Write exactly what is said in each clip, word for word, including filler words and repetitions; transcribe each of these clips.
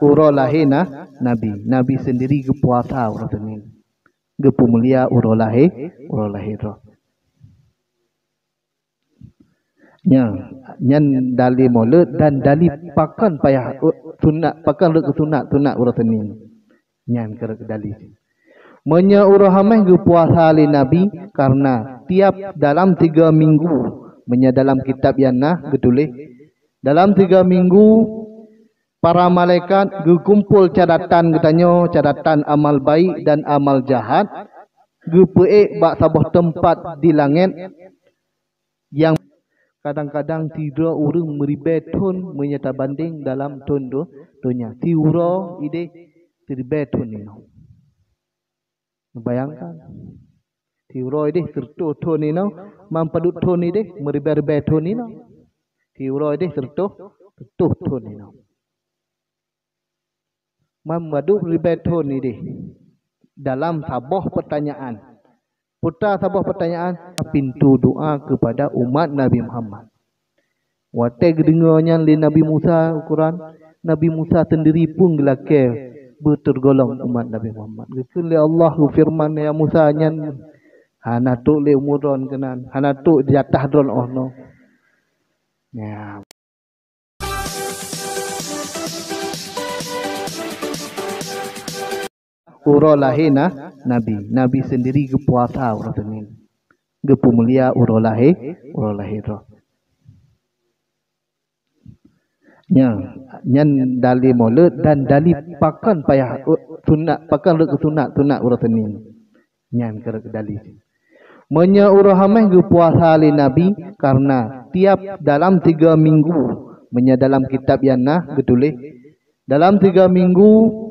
Uroe lahé na Nabi, Nabi sendiri geupuasa uroe Senin. Geupeumulia uroe lahé, uroe lahé droe. Nyan, nyan dalil Maulud dan dalil pakon payah, uh, sunat, pakon rot keu sunat, sunat uroe Senin. Nyan keuh rot dalil. Meunyoe uroe Hamèh geupuasa lé Nabi, karena tiap dalam tiga minggu, meunyoe dalam kitab nyang na geutuléh, dalam tiga minggu para malaikat geukumpol catatan geutanyoe, catatan amal baik dan amal jahat, geupeuék bak saboh teumpat di langét nyang kadang-kadang sidroe ureuëng meuribèe thon meunyoe tabandéng dalam thon do-, donya. Siuroe idéh siribèe thon inoe. Bayangkan. Siuroe idéh sireutoh thon inoe, man padub thon idéh meuribèe-ribèe thon inoe. Siuroe idéh sireutoh, sireutoh thon inoe. Man padub ribèe thon idéh dalam saboh peutanyaan. Peue saboh peutanyaan, pintoe doa keupada umat Nabi Muhammad. Watèe geudeungoe nyan lé Nabi Musa Al-Quran, Nabi Musa sendiri pun geulakèe beuteurgolong umat Nabi Muhammad. Geukheun lé Allah, geufeureuman, "Ya Musa, nyan hana trok lé umu droen keunan, hana trok jatah droen 'oh noe." Ya. Uroe lahé na Nabi, Nabi sendiri geupuasa uroe Senin. Geupeumulia uroe lahé, uroe lahé droe. Nyan, nyan dalil Maulud dan dalil pakon payah, uh, sunat, pakon rot keu sunat, sunat uroe Senin. Nyan keuh rot dalil. Meunyoe uroe Hamèh geupuasa lé Nabi, karena tiap dalam tiga minggu, meunyoe dalam kitab nyang na geutuléh, dalam tiga minggu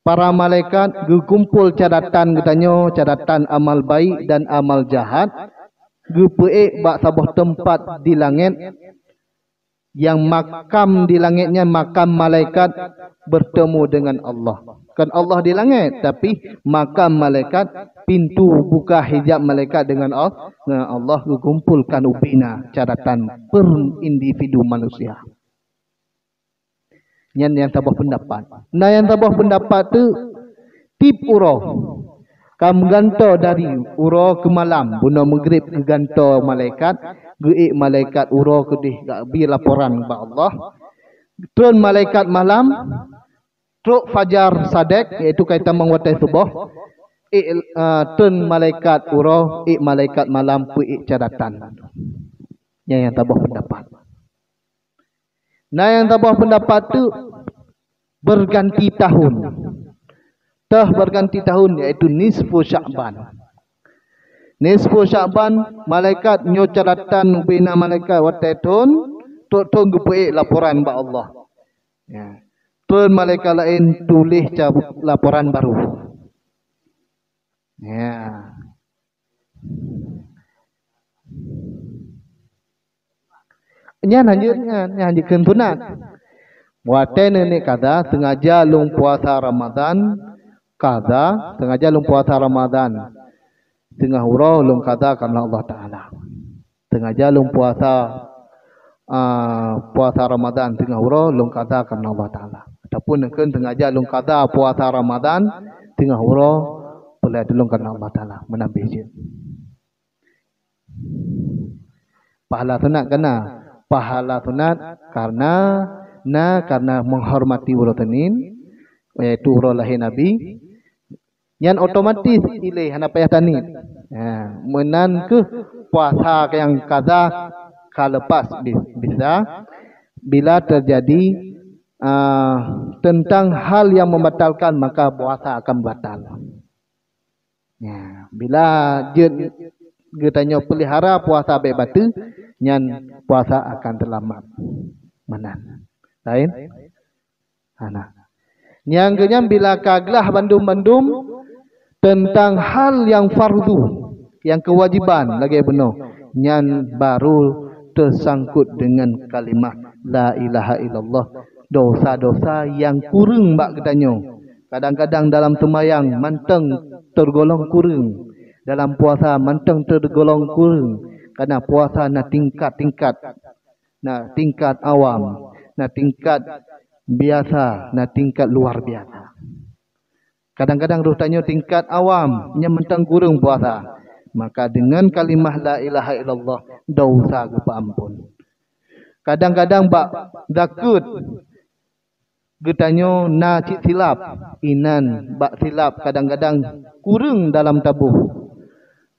para malaikat geukumpol catatan geutanyoe, catatan amal baik dan amal jahat, geupeuék bak saboh teumpat di langét, nyang makam di langét nyan makam malaikat bertemu dengan Allah. Kon Allah di langét, tapi makam malaikat, pintoe buka hijab malaikat dengan Al-, dengan Allah, geukumpolkan ubé na catatan per individu manusia. Nyan nyang saboh peundapat. Na nyang saboh peundapat teuk, tiep uroe. Ka meugantoe dari uroe keu malam, bunoe Maghrib geugantoe malaikat, geuék malaikat uroe keudeh geubri laporan bak Allah. Treun malaikat malam, trok fajar sadek, yaitu ka jitamong watèe suboh, ék, eh, treun malaikat uroe, ék malaikat malam peuék catatan. Nyan nyang saboh peundapat. Na nyang saboh peundapat teuk berganti tahun. Teuh berganti tahun, yaitu nisfu Sya'ban. Nisfu Sya'ban, malaikat nyoe catatan ubé na malaikat watèe thon, trok thon geupeuék laporan bak Allah. Ya. Treun malaikat laén tuléh ca-, laporan baru. Ya. Nyan hanjeuet nyan, nyan hanjeuet kheun sunat. Watèe neuk kaza, sengaja lôn puasa Ramadan, kaza, sengaja lôn puasa Ramadan. Teungoh uroe lôn kaza karena Allah Taala. Sengaja lôn puasa, ah, puasa Ramadan teungoh uroe lôn kaza karena Allah Taala. Ataupun neukheun sengaja lôn kaza puasa Ramadan teungoh uroe peulat lôn karena Allah Taala. Meunan pih jeuet. Pahala sunat kana? Pahala sunat karena na, karena menghormati uroe Senin, yaitu uroe lahé Nabi. Nyan otomatis ilée hana payah taniet. Ha, meunan kheueh puasa nyang kaza ka lepas bi-, bisa bila terjadi, ah, tentang hal yang membatalkan, maka puasa akan batal. Ya, bila jeuet geutanyoe peulihara puasa bék bateue, nyan puasa akan teulamat. Meunan. Laén? Hana. Nyang keunyan bila ka glah bandum-bandum teuntang hal nyang fardu, nyang keuwajiban lagée bunoe, nyan baru teusangkot deungon kalimah la ilaha illallah. Dosa-dosa nyang kureueng bak geutanyoe. Kadang-kadang dalam seumayang mantong teugolong kureueng, dalam puasa mantong teugolong kureueng, karena puasa na tingkat-tingkat. Na tingkat awam, na tingkat biasa, na tingkat luar biasa. Kadang-kadang roh tanyoe tingkat awam, nyang mantong kureueng puasa. Maka dengan kalimah la ilaha illallah, dosa geupeuampon. Kadang-kadang bak zakeuet geutanyoe na cit silap, inan bak silap kadang-kadang kureueng dalam taboh.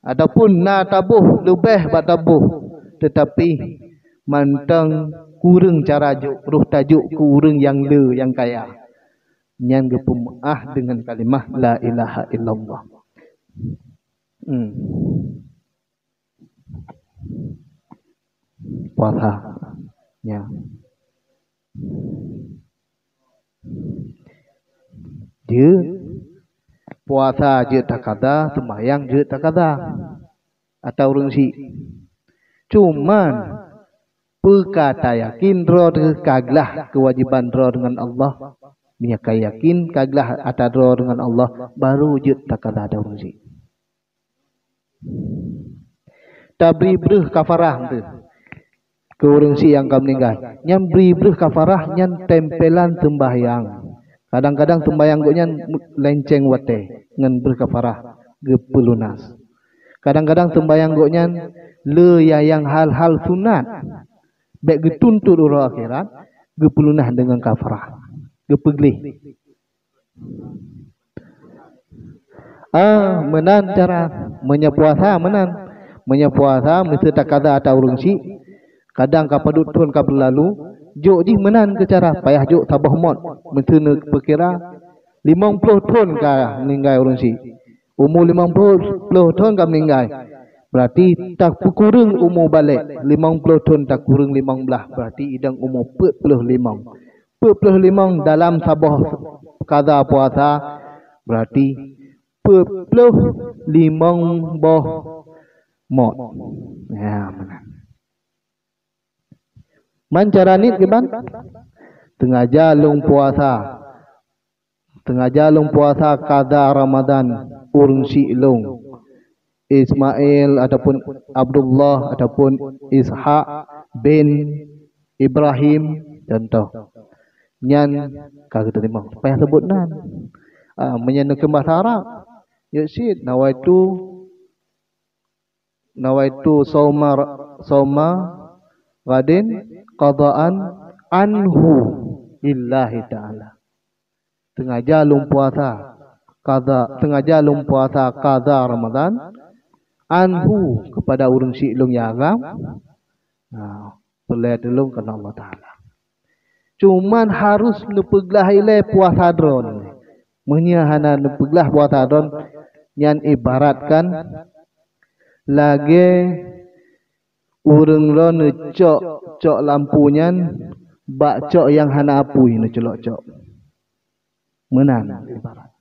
Ataupun na taboh leubeh bak taboh, teutapi mantong kureueng cara jok, roh tajok keu ureueng nyang le, nyang kaya. Nyan geupeumeu'ah deungon kalimah la ilaha illallah. Hmm. Puasa. Ya. Jeuet puasa jeuet takada, seumayang jeuet takada. Atau ureueng syiek. Cuman, peu ka tayakin droe teuh ka glah keuwajiban droe deungon Allah? Meunyoe ka yakin ka glah ata droe deungon Allah, baru jeuet takada ata ureueng syiek. Tabri breuh kafarah teuh keu ureueng syiek nyang ka meuninggai. Nyan bri breuh kafarah nyan tempelan seumbahyang. Kadang-kadang seumbahyang gobnyan lenceng watée ngon breuh kafarah geupeulunas. Kadang-kadang seumbahyang gobnyan le nyang hal-hal sunat, bék geutuntot uroe akhirat, geupeulunas deungon kafarah, geupeugleh. Ah, meunan cara. Meunyoe puasa meunan. Meunyoe puasa miseue takada ata ureueng syiek, kadang ka padub thon ka beulalu, jok jih meunan keu cara, payah jok saboh mot. Miseue neupeukira limong ploh thon ka meuninggai ureueng syiek. Umu limong ploh thon ka meuninggai. Berarti tapeukureueng umu balek, limong ploh thon takureueng limong blaih, berarti idong umu peuet ploh limong. Peuet ploh limong dalam saboh kada puasa, berarti peuet ploh limong boh mot. Ya, meunan. Man cara niet kiban? Teungaja lôn puasa. Teungaja lôn puasa kada Ramadan ureueng syiek lôn, Ismail ataupun Abdullah ataupun Ishak bin Ibrahim, contoh. Nyan ka geuteurimong. Payah seubut nan. Ah, meunyoe neukheun basa Arab, yue cit, nawaitu, nawaitu sauma, sauma ghadin qadaan anhu lillahi ta'ala. Teungaja lôn puasa kada, teungaja lôn puasa kada Ramadan anhu, keupada ureueng syiek lôn nyang agam. Nah, peureulée tulông keu Allah Taala. Cuman harus neupeuglah ilée puasa droeneuh. Meunyoe hana neupeuglah puasa droeneuh, nyan ibaratkan lagée ureueng droeneuh neucok cok lampu nyan bak cok nyang hana apui neuculok cok. Meunan ibarat.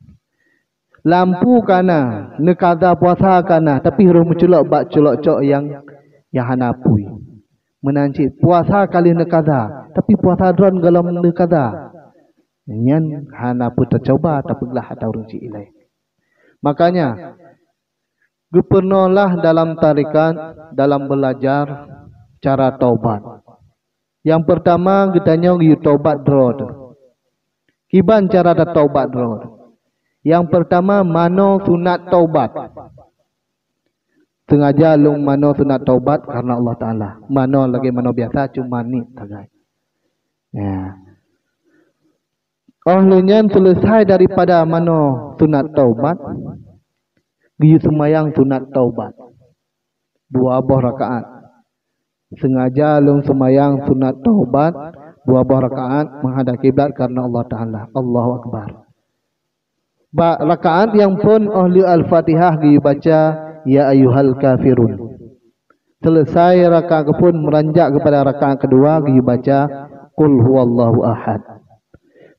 Lampu ka na, neukada puasa ka na, tapi roh meuculok bak culok cok nyang, nyang hana apui. Meunan cit puasa ka lheueh neukada, tapi puasa droen gohlom neukada. Nyan hana peue teucuba tapeuglah ata ureueng syiek ilée. Makanya, geupeurunoe lah dalam tarekat, dalam beulajar cara taubat. Nyang peurtama, geutanyoe geuyue taubat droe teuh. Kiban cara tataubat droe teuh? Nyang peurtama, manoe sunat taubat. Teungaja lôn manoe sunat taubat kareuna Allah Taala. Manoe lagée manoe biasa, cuma niet sagai. Ya. Óh lheueh nyan, seuleusai daripada manoe sunat taubat, geuyue seumayang sunat taubat dua boh rakaat. Seungaja lôn seumayang sunat taubat dua boh rakaat meuhadab kiblat kareuna Allah Taala. Allahu Akbar. Bak rakaat nyang phon óh lheueh Al-Fatihah geuyue baca, "Ya ayyuhal kafirun." Seuleusai rakaat geuphon, meuranjak keupada rakaat keudua, geuyue baca, "Qul huwallahu ahad."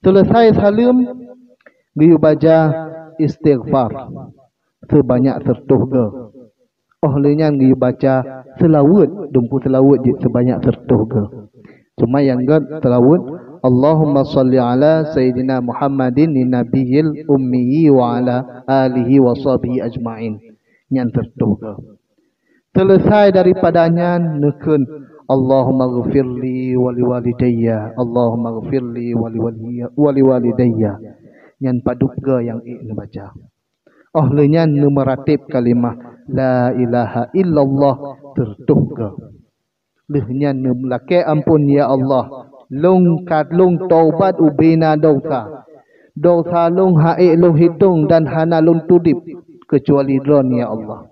Seuleusai saleuem, geuyue baca istighfar seubanyak siratoh goe. Óh lheueh nyan geuyue baca seulaweuet, dumpeue seulaweuet jeuet seubanyak siratoh goe. Cuma nyang gét seulaweuet, "Allahumma shalli ala Sayyidina Muhammadin nabiyil ummi wa ala alihi wa sahbihi ajma'in." Nyan siratoh goe. Seuleusai daripada nyan neukheun, Allahumma ghfirli wa liwalidayya, Allahumma ghfirli wa liwaliya-, wa liwalidayya. Nyan padub goe nyang ék neubaca. Óh lheueh nyan neumeuratéb kalimah la ilaha illallah siratoh goe. Lheueh nyan neulakée amphon, "Ya Allah, lôn ka lôn taubat ubena desya. Desya lôn han ék lôn hitong dan hana lôn tudeb keucuali Droe, ya Allah.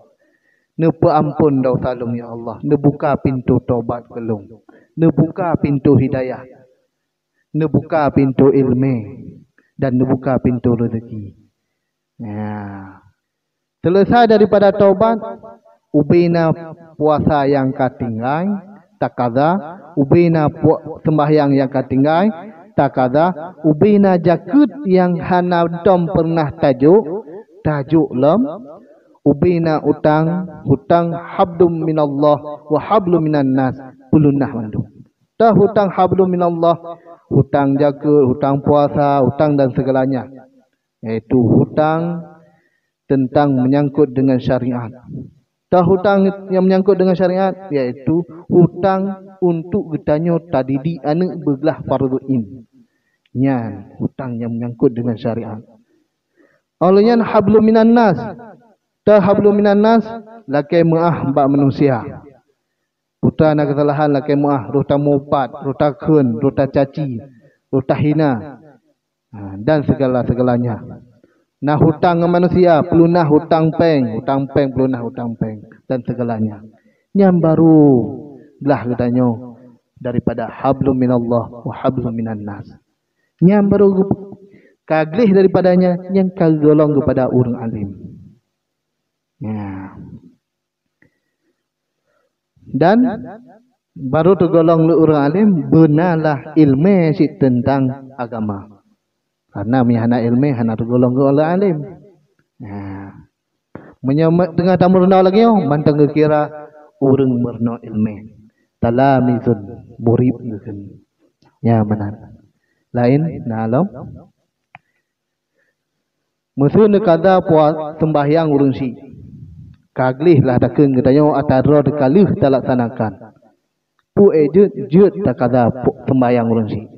Neupeuamphon desya lôn, ya Allah. Neubuka pintoe taubat keu lôn. Neubuka pintoe hidayah. Neubuka pintoe iéleumé dan neubuka pintoe reuzeuki." Ya. Seuleusai daripada taubat, ubena puasa nyang ka tinggai, takaza, ubena pu-, seumbahyang nyang ka tinggai, takaza, ubena jakeuet nyang hana tom peureunah tajok, tajok lom, ubena utang, hutang hablum minallah wa hablum minan nas, peulunah mandum. Teuh hutang hablum minallah, hutang jakeuet, hutang puasa, hutang dan segalanya, yaitu hutang teuntang meunyangkot deungon syariat. Teuh hutang nyang meunyangkot deungon syariat, yaitu hutang untuk geutanyoe tadidik aneuëk beuglah fardhu ain. Nyan hutang nyang meunyangkot deungon syariat. Óh lheueh nyan hablum minan nas. Teuh hablum minan nas, lakée meuáh bak manusia. Rota na keusalahan lakée meuáh, rota mupat, rota kheun, rota caci, rota hina, ha, dan segala-segalanya. Na hutang ngon manusia, peulunah hutang péng, hutang péng, peulunah hutang péng, dan segalanya. Nyan baru glah geutanyoe daripada hablum minallah wa hablum minan nas. Nyan baru geup-, ka gleh daripadanya, nyan ka geugolong keupada ureuëng alim. Ya. Dan baru teugolong lé ureuëng alim, beunalah iéleumé cit teuntang agama. Karena meunyo hana iéleumé, hana teugolong keu ureuëng alim. Nah, meunyo me-, teungoh tameurunoe lagée nyoe, mantong geukira ureuëng meurunoe iéleumé. Talamizun, murid geukheun. Ya, meunan. Laén, na lom. Meuseu neukaza pua-, seumbahyang ureuëng syiek, ka gleh lah takheun geutanyoe ata droe teuka lheueh talaksanakan. Peue jeuet, jeuet takaza pu-, seumbahyang ureuëng syiek.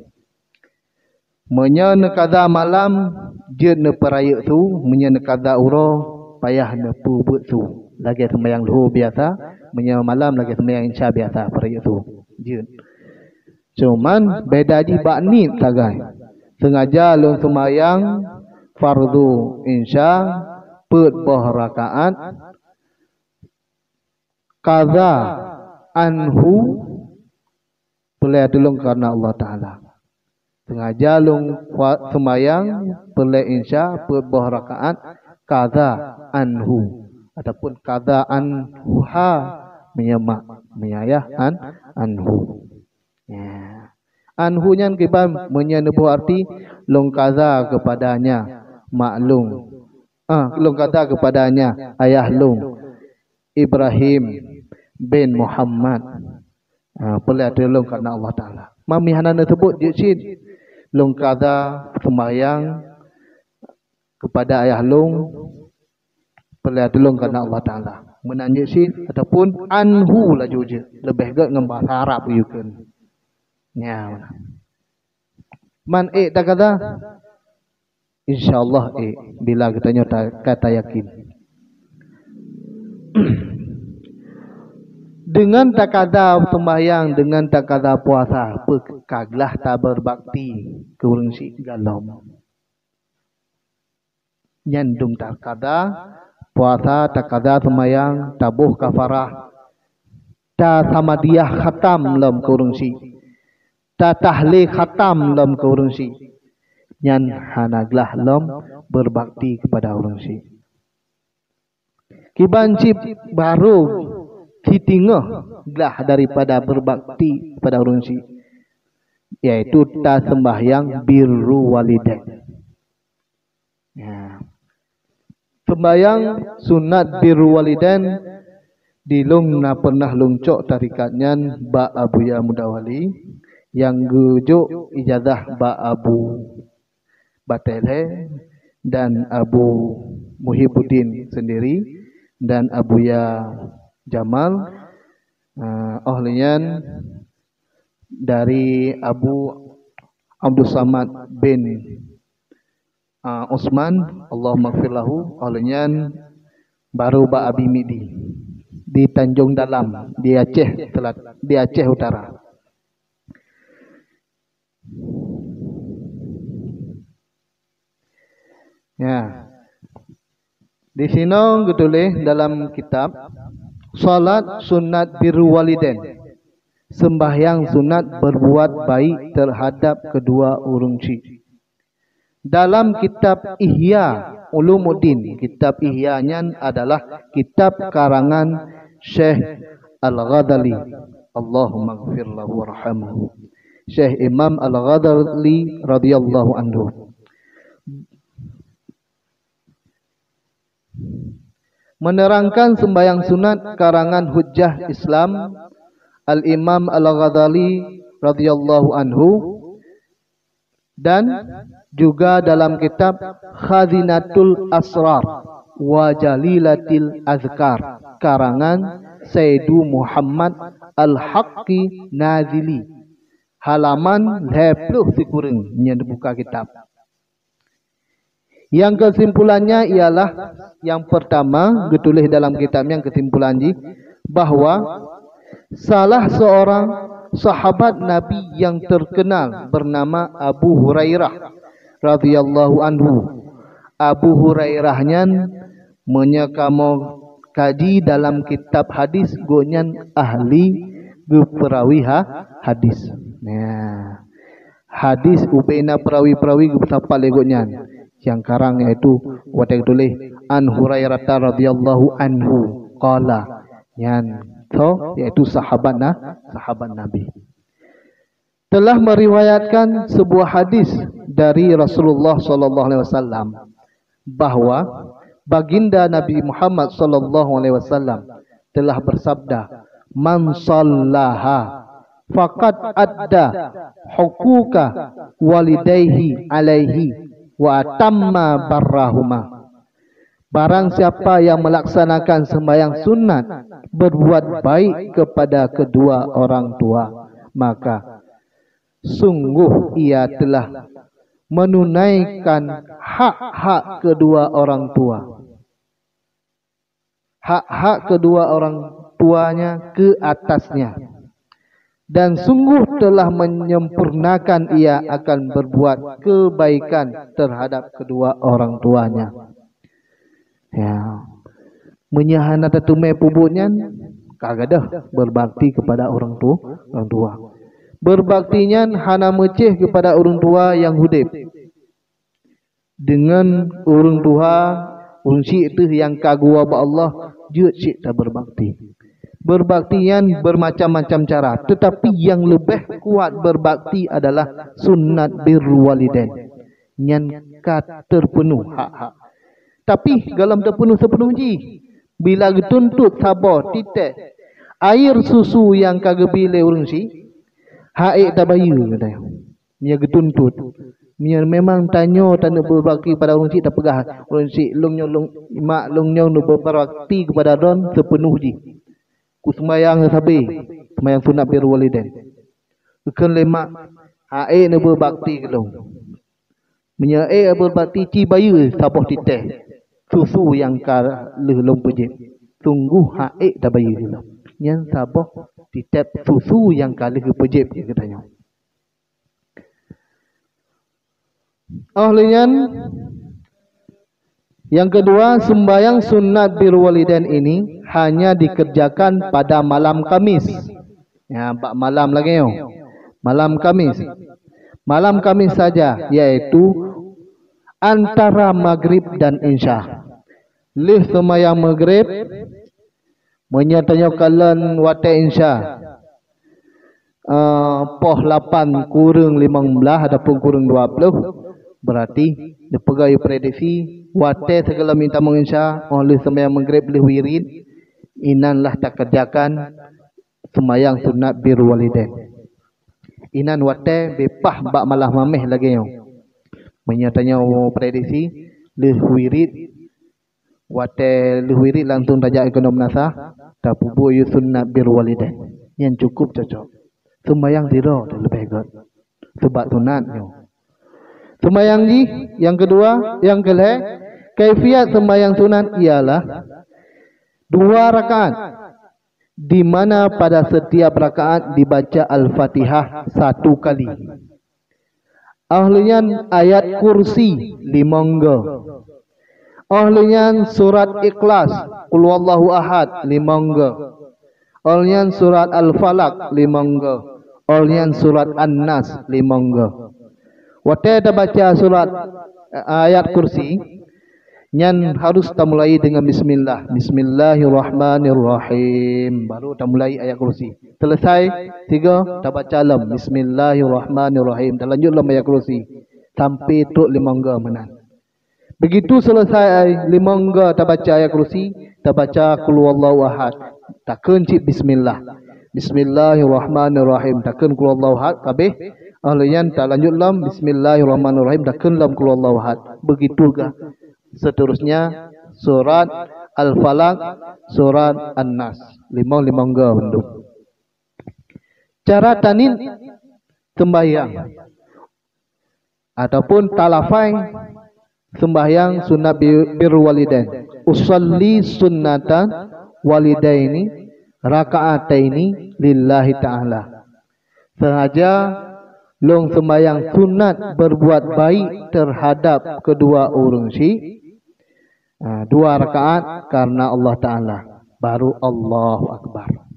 Meunyoe neukaza malam, jeuet neupeurayeuk su, meunyoe neukaza uroe, payah neupeubuet su. Lagée seumbahyang luho biasa, meunyoe malam lagée seumbahyang isya biasa, peurayeuk su. Jeuet. Cuman beda jih bak niet sagai. Sengaja lôn seumayang fardu insya peuet boh rakaat, kaza anhu, peureulée tulông karena Allah Taala. Sengaja lôn seumayang peureulée insya peuet boh rakaat, kaza anhu ataupun kaza anha, meunyoe mak, meunyoe ayah an, anhu. Ya. Anhu nyan kiban meunyoe neuboh arti lôn kaza keupadanya mak lôn. Ah, lôn kaza keupadanya ayah lôn, Ibrahim bin Muhammad. Ah, peureulée tulông karena Allah Taala. Mami hana neuseubut jeuet cit lôn kaza seumayang keupada ayah lôn, peureulée tulông karena Allah Taala. Meunan jeuet cit ataupun anhu laju jeuet, leubeh gét ngon bahasa Arab geuyue kheun. Nya. Man ék takaza? Insya Allah ék, bila geutanyoe ta-, ka tayakin. Deungon takaza seumayang, deungon takaza puasa, peu-, ka glah tabeurbakti keu ureuëng syiek galom. Nyan dum takaza puasa, takaza seumayang, taboh kafarah, tasamadiah khatam lom keu ureuëng syiek, tatahlé khatam lom keu ureuëng syiek. Nyan hana glah lom beurbakti keupada ureuëng syiek. Kiban cit barô sitingoh glah daripada beurbakti keupada ureuëng syiek, yaitu taseumbahyang birru walidain. Ya. Seumbahyang sunat birru walidain di lôn na peureunah lôn cok tarekat nyan bak Abuya Mudawali nyang geujok ijazah bak Abu Batélé dan Abu Muhibuddin seundiri dan Abuya Jamal. Ah, oh lheueh nyan dari Abu Abdul Samad bin, ah, Utsman, Allahumma ighfir lahu, oh lheueh nyan baru bak Abi Midi di Tanjung Dalam, di Aceh Selat-, di Aceh Utara. Ya. Di sinoe geutuléh dalam kitab, salat sunat birrul walidain, sembahyang sunat berbuat baik terhadap kedua ureuëng syik. Dalam kitab Ihya Ulumuddin, kitab Ihya nyan adalah kitab karangan Syekh Al-Ghazali, Allahumma ighfir lahu warhamhu. Syekh Imam Al-Ghazali radhiyallahu anhu. Menerangkan sembahyang sunat karangan hujjah Islam Al-Imam Al-Ghazali radhiyallahu anhu, dan juga dalam kitab Khazinatul Asrar wa Jalilatil Azkar karangan Saidu Muhammad Al-Haqqi Nazili, halaman lhée ploh sikureueng nyan dibuka kitab. Yang kesimpulannya ialah, yang pertama, geutuléh dalam kitab nyan kesimpulan jih, bahwa salah seorang sahabat Nabi yang terkenal bernama Abu Hurairah radhiyallahu anhu. Abu Hurairah nyan, meunyoe kamoe kaji dalam kitab hadis, gobnyan ahli geupeurawi ha-, hadis. Nah, hadis ubena peurawi-peurawi geupeusapat lé gobnyan. Nyang karang yaitu watée geutuléh, "An Hurairata radhiyallahu anhu qala." Nyan tho, yaitu sahabat na-, sahabat Nabi. Telah meriwayatkan sebuah hadis dari Rasulullah sallallahu alaihi wasallam, bahwa Baginda Nabi Muhammad sallallahu alaihi wasallam telah bersabda, "Man sallaha faqad adda huquqa walidaihi alaihi wa atamma barrahuma." Barang siapa yang melaksanakan sembahyang sunat, berbuat baik kepada kedua orang tua, maka sungguh ia telah menunaikan hak-hak kedua orang tua. Hak-hak kedua orang tuanya ke atasnya. Dan sungguh telah menyempurnakan ia akan berbuat kebaikan terhadap kedua orang tuanya. Ya. Meunyoe hana tateumé peubuet nyan, ka gadôh berbakti kepada orang tu-, orang tua. Berbakti nyan hana meucéh kepada orang tua nyang udeb. Deungon ureuëng tuha, ureuëng syik teuh nyang ka geuwoe bak Allah, jeuet cit taberbakti. Berbakti nyan bermacam-macam cara, tetapi nyang leubeh kuat berbakti adalah sunat birrul walidain. Nyan ka teupeunuh hak-hak. Tapi gohlom teupeunuh seupeunuh jih, bila geutuntot saboh titek air susu nyang ka geubi lé ureuëng syik, hak ék tabayeue geutanyoe. Meunyoe geutuntot, meunyoe memang tanyoe taneuk beubakti pada ureuëng syik, tapeugah, "Ureuëng syik, lôn nyoe, lôn, mak lôn nyoe neubakti keupada droen seupeunoh jih. Kuseumayang sabe, seumayang sunat birrul walidain." Geukheun lé mak, "Hak ék neubeubakti keu lôn. Meunyoe ék beubakti, ci bayeue saboh titek susu nyang ka lheueh lôn peujép. Sungguh hak ék tabayeue keu lôn." Nyan saboh titek susu nyang ka lheueh geupeujép keu geutanyoe. Oh lheueh nyan, yang kedua, sembahyang sunat birrul walidain ini hanya dikerjakan pada malam Kamis. Ya, bak malam lagée nyoe. Malam Kamis. Malam Kamis saja, yaitu antara maghrib dan isya. Lheueh seumayang maghrib, meunyoe tanyoe kalon watée isya, eh, poh lapan kureueng limong blaih ataupun kureueng dua ploh, berarti neupeugah prediksi watée sigohlom intat meungisya, óh lheueh seumayang maghrib lheueh wirid, inan lah takerjakan seumayang sunat birrul walidain. Inan watée bepah bak malam Kamis lagée nyoe. Meunyoe tanyoe prediksi lheueh wirid, watée lheueh wirid langsung tajak ikeue meunasah, Tapeubuet yôh sunat birrul walidain. Nyan cukup cocok. Seumayang sidroe leubeh gét. Sabab sunat nyoe. Seumayang jih nyang keudua, nyang keulhèe, kaifiat seumayang sunat ialah dua rakaat, di mana pada setiap rakaat dibaca Al-Fatihah satu kali. Óh lheueh nyan ayat kursi limong go. Óh lheueh nyan surat Ikhlas, Qul huwallahu ahad, limong go. Óh lheueh nyan surat Al-Falaq, limong go. Óh lheueh nyan surat An-Nas, limong go. Watèe tabaca surat, eh, ayat kursi, nyan harus tamulai dengan bismillah. Bismillahirrahmanirrahim. Baru tamulai ayat kursi. Selesai tiga, tabaca lom bismillahirrahmanirrahim. Talanjut lom ayat kursi. Sampai trok limong go meunan. Begitu selesai limong go tabaca ayat kursi, tabaca qul huwallahu ahad. Takheun cit bismillah. Bismillahirrahmanirrahim. Takheun qul huwallahu ahad, ka abéh. Óh lheueh nyan talanjut lom bismillahirrahmanirrahim, takheun lom qul huwallahu ahad. Begitu ga seterusnya surat Al-Falaq, surat An-Nas. Limong-limong go bandum. Cara taniet sembahyang ataupun talafai sembahyang sunat bi-, birrul walidain. Usalli sunnatan walidaini raka'ataini lillahi ta'ala. Sengaja lôn sembahyang sunat berbuat baik terhadap kedua ureuëng syik, ah, dua rakaat karena Allah Ta'ala. Baru Allahu Akbar.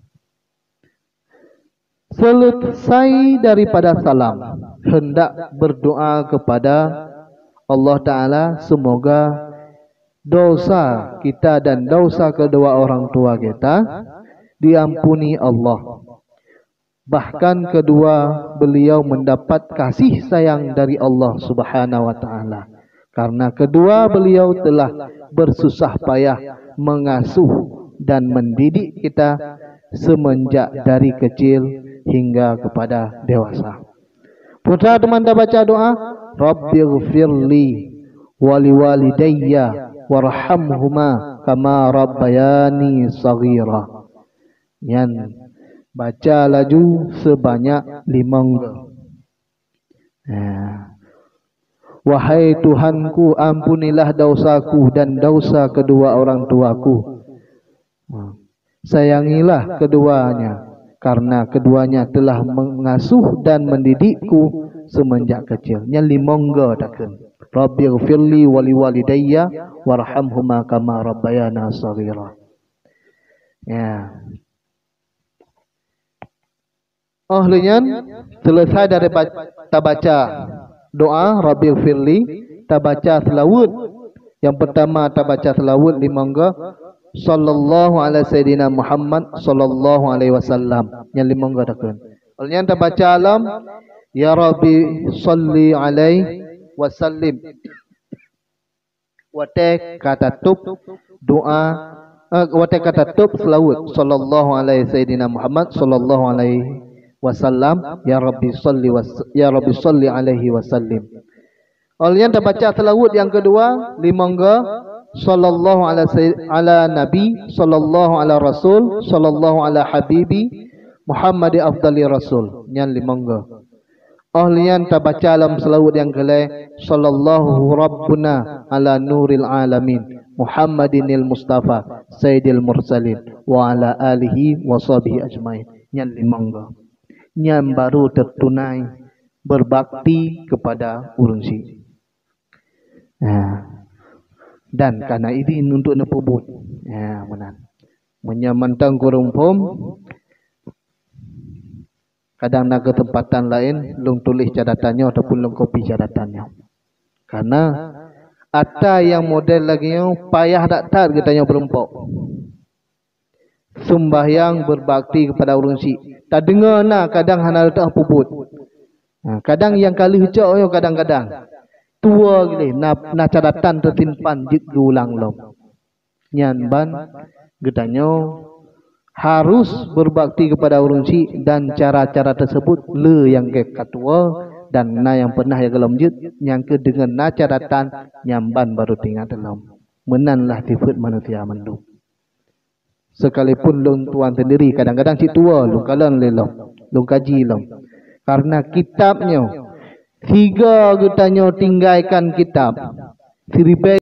Selesai daripada salam, hendak berdoa kepada Allah Ta'ala, semoga dosa kita dan dosa kedua orang tua kita diampuni Allah. Bahkan kedua beliau mendapat kasih sayang dari Allah Subhanahu wa Ta'ala. Karena kedua beliau telah bersusah payah mengasuh dan mendidik kita semenjak dari kecil hingga kepada dewasa. Putra teuma tabaca doa, "Rabbighfirli wa liwalidayya warhamhuma kama rabbayani shaghira." Nyan baca laju sebanyak limong go. Ya. "Wahai Tuhanku, ampunilah dosaku dan dosa kedua orang tuaku. Sayangilah keduanya, karena keduanya telah mengasuh dan mendidikku semenjak kecil." Nyan limong go takheun. "Rabbighfirli wa liwalidayya warhamhuma kama rabbayana shaghira." Ya. Óh lheueh nyan, selesai dari ba-, tabaca doa Rabbighfirli, tabaca seulaweuet. Nyang peutama tabaca seulaweuet limong go, "Sallallahu ala sayyidina Muhammad, sallallahu alaihi wasallam." Nyan limong go takheun. Óh lheueh nyan tabaca lom, "Ya Rabbi, salli alaihi wasallim." Watèe ka tatôb doa, eh, watèe ka tatôb seulaweuet, "Sallallahu alaihi sayyidina Muhammad, sallallahu alaihi wasallam, ya Rabbi salli was-, ya Rabbi salli alaihi wasallim." Óh lheueh nyan tabaca seulaweuet nyang keudua, limong go, "Sallallahu ala sayyi-, ala nabi, sallallahu ala rasul, sallallahu ala habibi, Muhammadi afdali rasul." Nyan limong go. Óh lheueh nyan tabaca lam seulaweuet nyang keulhèe, "Sallallahu Rabbuna ala nuril alamin, Muhammadinil Mustafa, Sayyidil Mursalin, wa ala alihi wa sahbihi ajmain." Nyan limong go. Nyan baru teutunai berbakti kepada ureuëng syik. Ya. Dan kana idin untuk neupeubuet. Ya, meunan. Meunyoe mantong kureueng phom, kadang na keuseumpatan laén, lôn tuléh catatan nyoe ataupun lôn kopi catatan nyoe. Karena ata nyang model lagée nyoe payah that-that geutanyoe meurumpok. Seumbahyang beubakti keupada ureuëng syik. Tadeungoe na kadang hana leutoh peubuet. Ha, kadang nyang ka lheueh cok nyoe kadang-kadang. Tuwoe geuléh na, na catatan teusimpan jeuet geuulang lom. Nyan ban geutanyoe harôh beubakti keupada ureuëng syik dan cara-cara teuseubut le nyang ka tuwoe dan na nyang peunah nyang gohlom jeuet nyang keu deungon na catatan nyan ban barô teuingat lom. Meunan lah sifeuet manusia mandum. Sekalipun lôn tuan sendiri, kadang-kadang cit tuwoe lôn kalon lé lom, lôn kaji lom. Karena kitab nyoe, sigoe geutanyoe tinggaikan kitab, siribèe